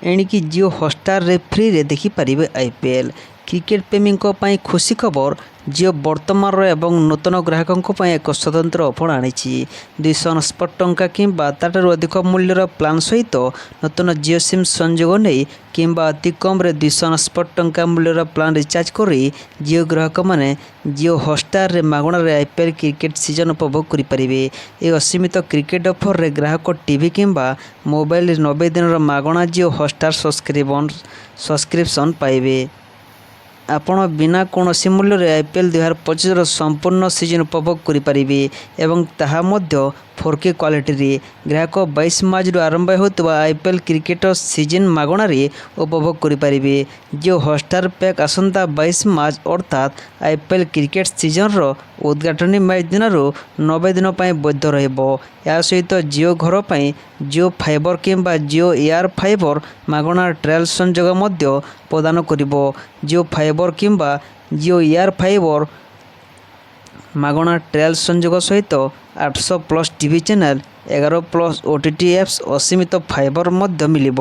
ଏଣିକି ଜିଓ ହଟଷ୍ଟାରରେ ଫ୍ରିରେ ଦେଖିପାରିବେ ଆଇପିଏଲ୍। କ୍ରିକେଟ ପ୍ରେମୀଙ୍କ ପାଇଁ ଖୁସି ଖବର। ଜିଓ ବର୍ତ୍ତମାନର ଏବଂ ନୂତନ ଗ୍ରାହକଙ୍କ ପାଇଁ ଏକ ସ୍ୱତନ୍ତ୍ର ଅଫର ଆଣିଛି। 299 ଟଙ୍କା କିମ୍ବା ତା'ଠାରୁ ଅଧିକ ମୂଲ୍ୟର ପ୍ଲାନ୍ ସହିତ ନୂତନ ଜିଓ ସିମ୍ ସଂଯୋଗ ନେଇ କିମ୍ବା ଅତି କମ୍ରେ 299 ଟଙ୍କା ମୂଲ୍ୟର ପ୍ଲାନ୍ ରିଚାର୍ଜ କରି ଜିଓ ଗ୍ରାହକମାନେ ଜିଓ ହଟଷ୍ଟାରରେ ମାଗଣାରେ ଆଇପିଏଲ୍ କ୍ରିକେଟ ସିଜନ୍ ଉପଭୋଗ କରିପାରିବେ। ଏହି ଅସୀମିତ କ୍ରିକେଟ ଅଫରରେ ଗ୍ରାହକ ଟିଭି କିମ୍ବା ମୋବାଇଲରେ 90 ଦିନର ମାଗଣା ଜିଓ ହଟଷ୍ଟାର ସବସ୍କ୍ରିପସନ୍ ପାଇବେ। ଆପଣ ବିନା କୌଣସି ମୂଲ୍ୟରେ ଆଇପିଏଲ୍ 2025ର ସମ୍ପୂର୍ଣ୍ଣ ସିଜନ୍ ଉପଭୋଗ କରିପାରିବେ ଏବଂ ତାହା ମଧ୍ୟ 4K କ୍ୱାଲିଟିରେ। ଗ୍ରାହକ 22 ମାର୍ଚ୍ଚରୁ ଆରମ୍ଭ ହେଉଥିବା ଆଇପିଏଲ୍ କ୍ରିକେଟ ସିଜନ୍ ମାଗଣାରେ ଉପଭୋଗ କରିପାରିବେ। ଜିଓ ହଟଷ୍ଟାର ପ୍ୟାକ୍ ଆସନ୍ତା 22 ମାର୍ଚ୍ଚ, ଅର୍ଥାତ୍ ଆଇପିଏଲ୍ କ୍ରିକେଟ ସିଜନର ଉଦ୍ଘାଟନୀ ମ୍ୟାଚ୍ ଦିନରୁ 90 ଦିନ ପାଇଁ ବୈଧ ରହିବ। ଏହା ସହିତ ଜିଓ ଘର ପାଇଁ ଜିଓ ଫାଇବର କିମ୍ବା ଜିଓ ଏୟାର ଫାଇବର ମାଗଣା ଟ୍ରାଏଲ୍ ସଂଯୋଗ ମଧ୍ୟ ପ୍ରଦାନ କରିବ। ଜିଓ ଫାଇବର କିମ୍ବା ଜିଓ ଏୟାର ଫାଇବର ମାଗଣା ଟ୍ରାଏଲ୍ ସଂଯୋଗ ସହିତ 800+ ଟିଭି ଚ୍ୟାନେଲ୍, 11+ ଓଟିଟି ଆପ୍ସ, ଅସୀମିତ ଫାଇବର ମଧ୍ୟ ମିଳିବ।